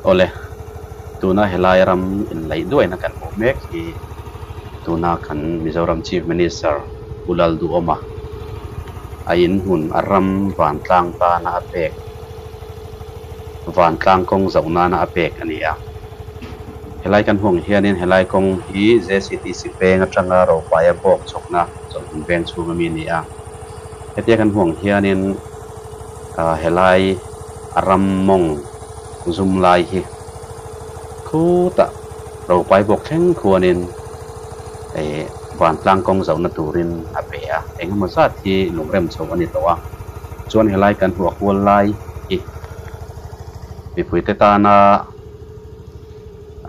Awle, tuna helai ram inlaih duaina kan hmuh mek hi tuna kan Mizoram Chief Minister Pu Lalduhawma a inhmun a ram vantlang tana a pek, vantlang kawng zoh nana a pek a ni a. Helai kan hmuh ang hianin helai kawng hi JCTC peng atanga Ropaia bawk chhawkna chawlhhmun veng chhung ami a ni a. Hetia kan hmuh ang hianin helai a ram mawng zum lai hi khutah Ropai bawk thleng khuanin ih vantlang kawng zohna turin a pe a, engemaw zat hi lungrem chho a ni tawh a. Chuan helai kan hmuh a kual lai hi mipuite tana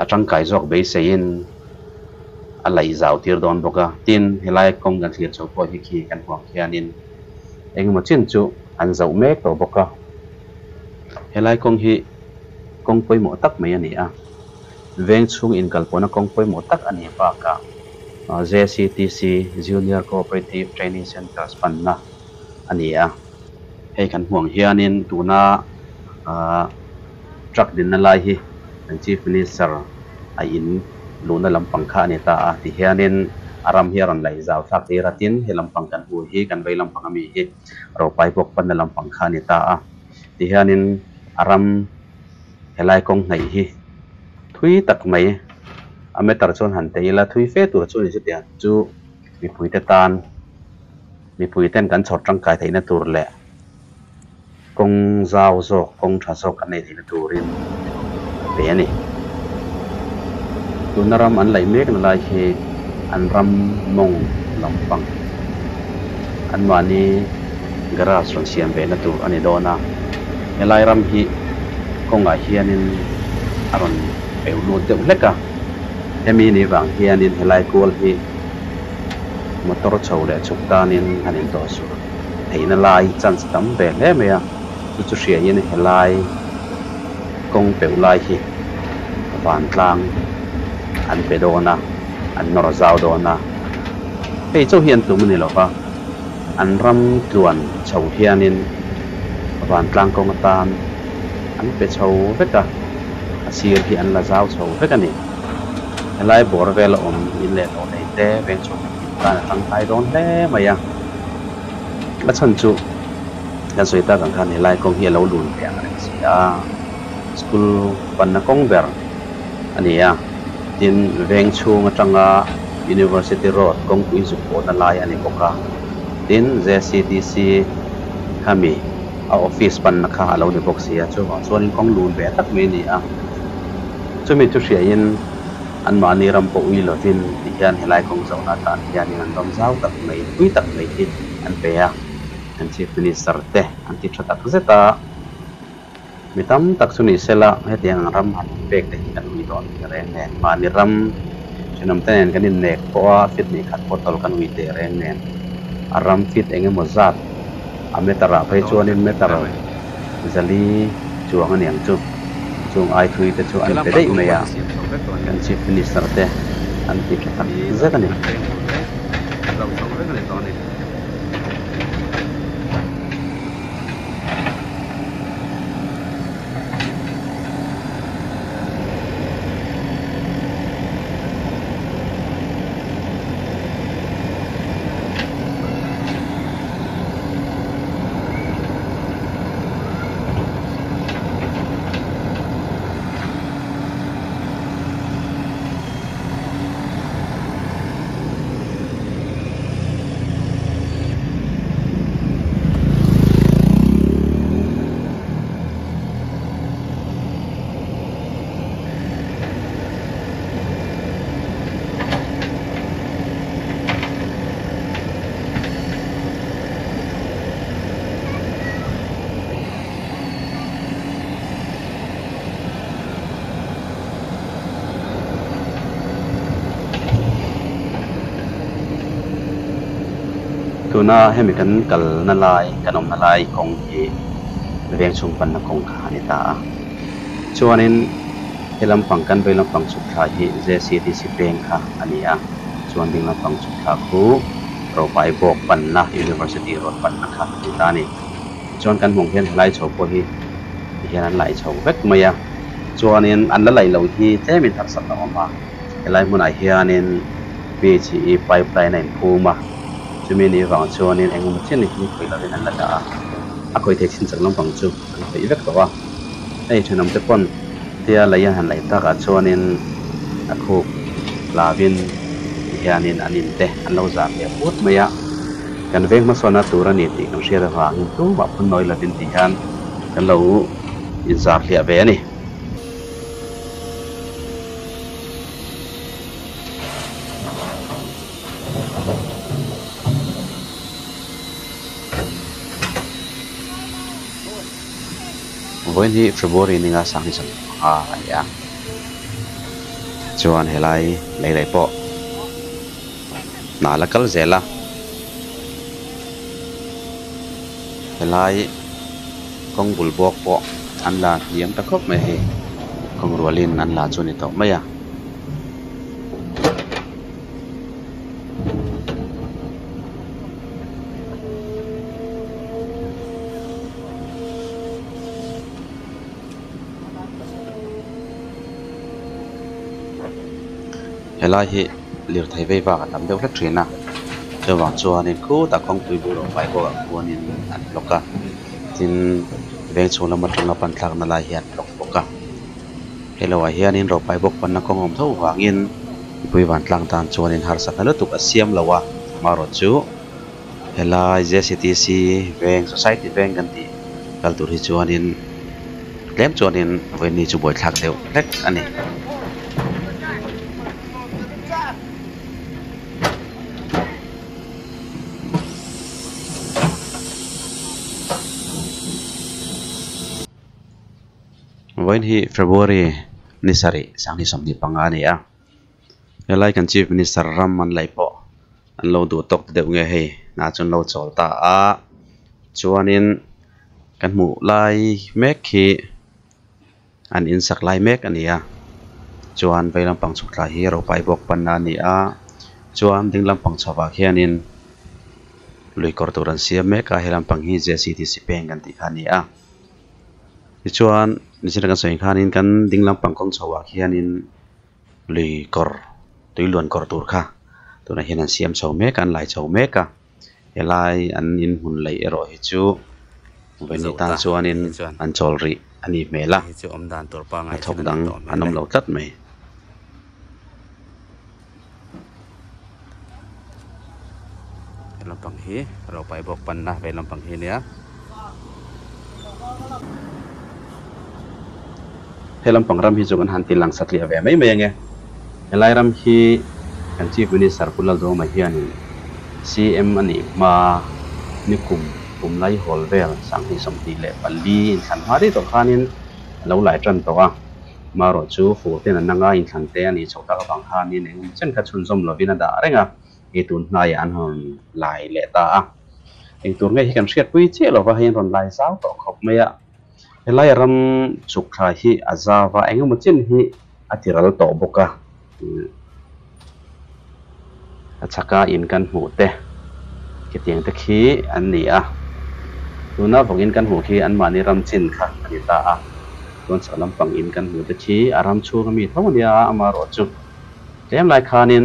a tangkai zawk beiseiin a laih zau tir dawn bawk a. Tin, helai kawng kan thlir chho pawh hi khi kan hmuh ang hianin engemaw chin chu an zoh mek tawh bawk a. Helai kawng hi kawng pawimawh tak mai a ni a, veng chhung inkalpawhna kawng pawimawh tak a nih bakah JCTC, Junior Cooperative Training Centres panna a ni a. Hei kan hmuh ang hianin tuna truck dinna lai hi kan Chief Minister a in luhna lampang kha a ni ta a, tihianin a ram hi a rawn laih zau thlak tir a, tin he lampang kan hmuh hi kan vei lampang ami hi Ropai bawk panna lampang kha a ni ta a, tihianin a ram helai kawng hnaih hi thui tak mai a meter chuan han teh ila thui fe tur chu a ni chutiang chu mipuite tan mipui ten kan chhawr tangkai theihna tur leh kawng zau zawk kawng tha zawk kan nei theihna turin a pe a ni. Tuna ram an laih mek na lai hi an ram mawng lampang anmahni garage rawn siam ve na tur a ni dawn a, helai ram hi kawngah hianin a rawn peu lut deuh hlek a, hemi ni vang hianin helai kual hi motor chho leh chhuk tanin han intawh suh theihna lai chance tam ve hle mai a, chu chu hriain helai kawng peu lai hi vantlang an pe dawn a, an nawr zau dawn a, hei chauh hi an tum a ni lo va, an ram tluan chho hianin vantlang kawng atan an pe chho vek a, a sir hi an la zau chho vek a ni. Helai bawr vel a awm in leh lo nei te veng chhung mipui tan a tangkai dawn hle mai a, a chhan chu kan sawi tak ang khan helai kawng hi a lo lun ve ang reng si a, school panna kawng ber a ni a, tin veng chhung atanga University Road kawngpui zuk pawhna lai a ni bawk a, tin JCDC khami a office panna kha a lo ni bawk si a, chuvang chuanin kawng lun ve tak mai a ni a. Chumi chu hriain anmahni ram pawh ui lovin ti hian helai kawng zohna atan hianin an ram zau tak mai, pui tak mai hi an pe a, kan Chief Minister te an ti tha tak zet a. Mi tam tak chu ni sela hetiang ang ram han pek te hi kan ui dawn teh reng nen, mahni ram thenawm te nen kan innek pawh a fit hnih khat bottle kan ui teh reng nen, a ram fit eng emaw zat a meter ah phei chuanin meter zali chuang a niang chu, chung ai thui te chu an pe daih mai a, kan Chief Minister te an ti tha tak zet a ni. Tuna hemi kan kalna lai kan awmna lai kawng hi veng chhung panna kawng kha a ni ta a chuanin he lampang kan vei lampang chhuk thla hi J_C_D_C peng kha a ni a chuan ding lampang chhuk thla khu Ropai bawk panna University road panna kha a ni ta a ni. Tichuan kan hmuh ang hian helai chho pawh hi tihian an laih chho vek mai a. Chuanin an la laih loh hi tlemin harsat a awm a, helai hmunah hianin PHE pipeline a inphum a, chumi nih vang chuanin engemaw chen hi khawih lovin an la dah a, a khawih thei chin chak lampang chu an khawih vek tawh a. Hei thenawmte pawn tia lei an han laih takah chuanin a khuk hlavin tihianin an in te an lo zah leh put mai a, kan veng hmasawnna tur a ni tih kan hriat avangin tumah phun nawi lovin tihian kan lo inzar hliah ve a ni. Vawiin hi February ninga sanghnih sawmhnih panga a ni a, chuan helai lei leh pawh hna la kal zel a, helai kawng bul bawk pawh an la hniam ta khawp mai hei kawng rualin an la chu a ni tawh mai a. Helai hi lirthei vei vak a tam deuh hlek thin a chuvang chuanin khutah kawngpui bul rawh fai bawk ah khuanin an block a tin veng chhung lam atanga pan thlakna lai hi an block bawk a helo ah hianin rawhpai bawk panna kawng a awm tho vangin mipui vantlang tan chuanin harsatna lutuk a siam lo a amaherawhchu Helai JCTC veng society veng kan tih kal tur hi chuanin tlem chuanin vawiin ni chu buaithlak deuh hlek a ni. Vawiin hi February ni sarih sanghnih sawmhnih panga a ni a. Helai kan Chief Minister ram an laih pawh an lo duh tawk deuh nge hei hna chu an lo chawl ta a chuanin kan hmuh lai mek hi an in sak lai mek a ni a chuan vei lampang chhuk thla hi rawhpai bawk panna a ni a chuan ding lampang chhovah khianin lui kawr tur an siam mek a he lampang hi J C T C peng kan tih kha a ni a. Tichuan nichina kan sawi khanin kan ding lampang kawng chhoah khianin lui kawr tui luan kawr tur kha tunah hian an siam chho mek a an lai chho mek a helai an inhmun laih erawh hi chu vawiin tan chuanin an chawl rih a nih hmel a hnathawk dang an awm lo tlat mai. Lampang hi rawhpai bawk panna ve lampang hi ania. He lampang ram hi chu kan han ti lang satliah ve mai mai ange. Helai ram hi kan Chief Minister Pu Lalduhoma hianin CM a nih hma ni kum kum lai hawl vel sanghnih sawmhnih leh pali inthlan hma daih tawh khanin a lo lai tan tawh a. Marawh chu fur ten an anga inthlan te a nih chhoh tak avang khanin engemaw chen kha chhunzawm lovin a dah reng a, hei tun hnaiah an rawn lai leh ta a. Eng tur nge hi kan hriatpui chiah lova hei an rawn lai zau tawh khawp mai a. Helai ram chuk thla hi a zau a, engemaw chen hi a ti ral tawh bawk a. A chhaka in kan hmuh te khitiang te khi an ni a, tuna vawngin kan hmuh khi anmahni ram chin kha a ni ta a, chuan chhak lampang in kan hmuh te khi a ram chhunga mi tho a nia amaherawh chu tlem lai khanin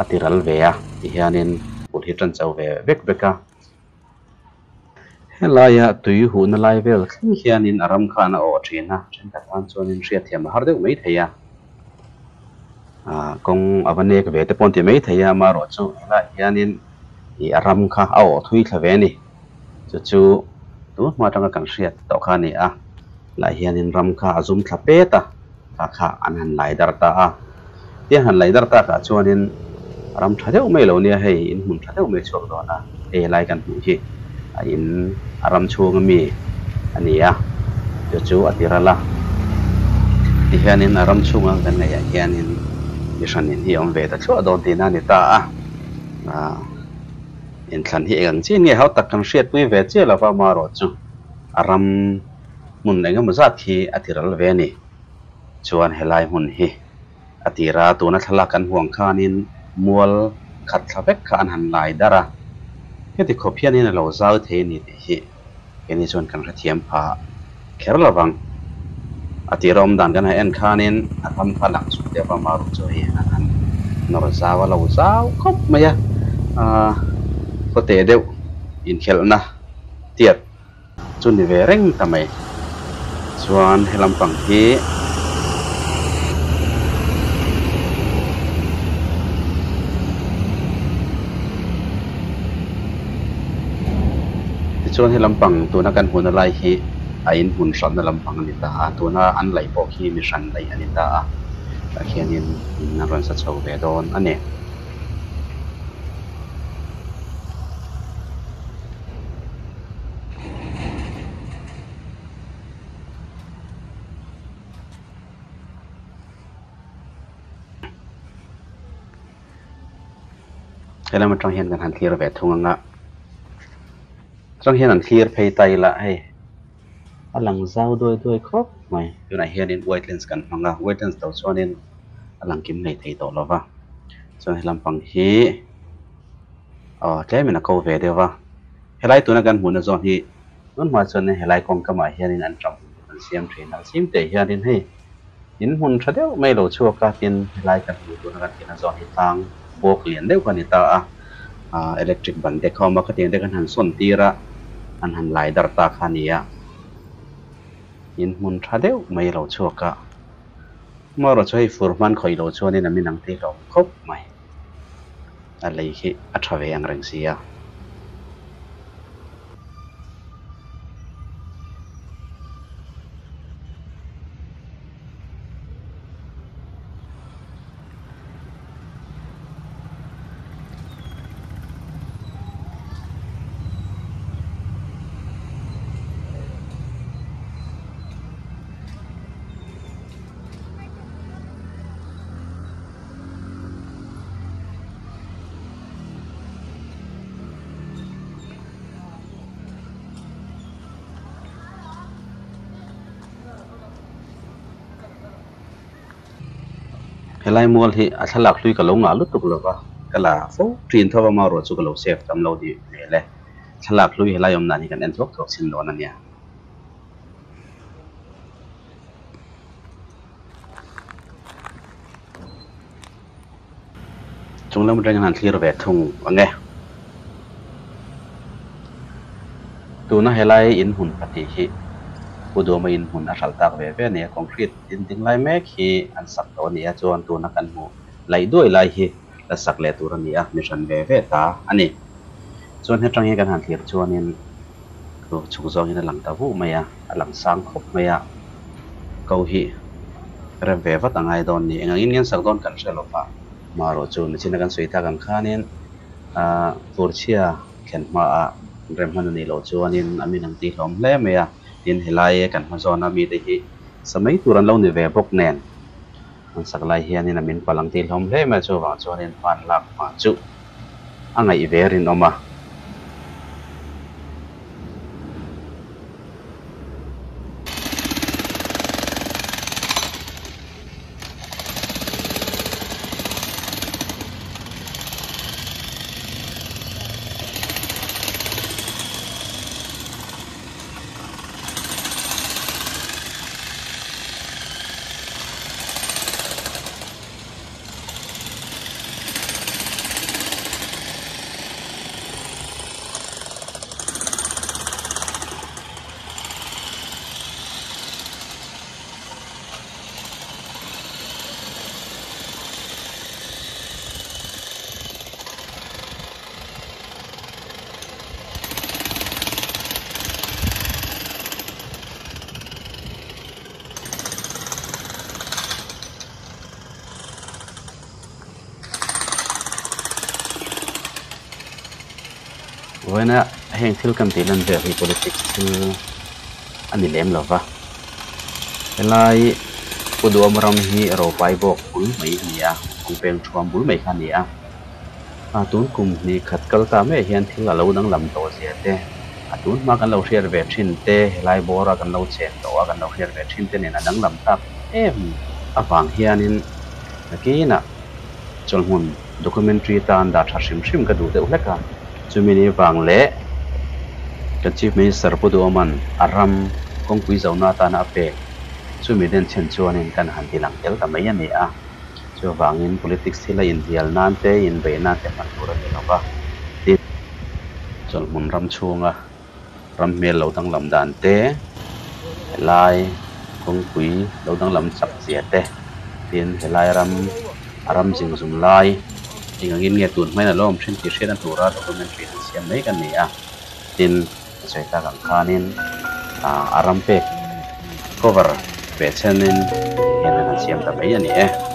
a ti ral ve a tihianin kut hi tan chau ve vek vek a. Helaia tui huhna lai vel thleng hianin a ram khan a awh thin a, thenkhat tan chuanin hriatthiam a har deuh mai thei a. Aaa kawng a va nek ve te pawh an ti mai thei a, amaherawh chu helaiah hianin ih a ram kha a awh thui thla ve a ni. Chu chu tun hma atanga kan hriat tawh kha a ni a, helaiah hianin ram kha a zum thla pet a, kha kha an han lai dar ta a. Tiang han lai dar takah chuanin ram tha deuh mai lo nia hei in hmun tha deuh mai chhuak dawn a, hei helai kan hmuh hi a in a ram chhunga mi a ni a, chu chu a ti ral a. Tihianin a ram chhunga kan ngaihah hianin mi hran in hi a awm ve ta thluah dawn tihna a ni ta a, aah inthlan hi eng ang chian nge hau tak kan hriatpui ve chiah lova amaherawhchu a ram hmun engemaw zat hi a ti ral ve a ni. Chuan helai hmun hi a tir a, tuna thlalak kan huang khanin mual khat thla vek kha an han lai dar a, heti khawp hianin a lo zau thei a ni tih hi keini chuan kan hrethiam pha kher lo vang. A tir a awm dan kan han en khanin a ram kha lang chhuk deuh a maruh chu hei an han nawr zau a lo zau khawp mai a ahh khaw teh deuh inkhelhna tiat chu ni ve reng ta mai chuan he lampang hi tichuan he lampang tuna kan hmuhna lai hi a inhmun hranna lampang a ni ta a tuna an laih pawh khi mi hran laih a ni ta a tah khianin in a rawn sa chho ve dawn a ni. Helam atang hian kan han thlir ve thung ang a atang hian an thlir phei ta ila hei a lang zau duai duai khawp mai tunah hianin white lens kan hmang a white lens lo chuanin a lang kim ngei thei tawh lo va chuan he lampang hi aw tlemin a ko ve deuh va helai tuna kan hmuhna zawn hi tun hma chuanin helai kawng kamah hianin an tang an siam thin a zim teh hianin hei in hmun tha deuh mai lo chhuak a tin helai kan hmuh tuna kan tihna zawn hi tlang bawk lian deuh kha a ni ta a ah electric ban te kha a awm a khatiang te khan han sawn tir a an han lai dar ta kha a ni a in hmun tha deuh mai lo chhuak a amaherawhchu chu hei fur hman khawih loh chuanin a min ang tih hlawm khawp mai a lei hi a tha ve ang reng si a. Helai mual hi a thlalak hlui ka lo ngah lutuk lo va, ka la fo thin tho a maruah chu ka lo save tam lo tih hmel e. Thlalak hlui helai awm dan hi kan en thuak thuak chhin dawn a nia. Chung lam atangin han thlir ve thung ang e. Tuna helai in hmun pahnih hi Pu Duhawma in hmun a hralh tak ve ve a ni a, concrete in ding lai mek hi an sak tawh a ni a, chuan tuna kan hmuh laih duai lai hi la sak leh tur a ni a, mi hran ve ve ta a ni. Chuan hetang hi kan han thlir chuanin chhuk zawngin a lang ta vuh mai a, a lang sang khawp mai a, ko hi rem ve vat a ngai dawn ni. Engangin nge an sak dawn kan hre lo va, marawh chu nichina kan sawi tak ang khanin ah furchhia thlen hmaah rem hman a nih loh chuanin a min ang tih hlawm hle mai a, tin helai kan hma zawna mite hi sa mai tur an lo ni ve bawk nen an sak lai hianin a min palh ang tih hlawm hle mai a, chuvang chuanin hman lak hma chu a ngaih ve rinawm a. Vawiina heng thil kan tih lan vel hi politics thil a ni lem lo va, helai Pu Duhawm ram hi Ropai bawk bul mai a ni a, kawngpeng thuam bul mai kha a ni a, a tun kum hnih khat kal ta maiah hian thil a lo danglam tawh zia te, a tun hma kan lo hriat ve thin te, helai bawra kan lo chen tawh a kan lo hriat ve thin te nen a danglam tak em avang hianin nakinah chawlhmun documentary tan dah tha hrim hrim ka duh deuh hlek a, chumi ni vang leh kan Chief Minister Pu Duhawman a ram kawngpui zauna atana a pek. Chumi denchhen chuanin kan han ti lang tel ta mai a ni a. Chuvangin politics thil a inhnial nan te, inbeih nan te hman tur a ni lo va. Tin, chawlhmun ram chhunga ram hmel lo danglam dan te, helai kawngpui lo danglam chak zia te, tin helai ram a ram zing zum lai eng angin nge tun hmain a lo awm thin tih hriatna tura documentary han siam mai kan ni a. Tin, a sawi tak ang khanin a ram pek cover ve chenin tihian an han siam ta mai a ni e.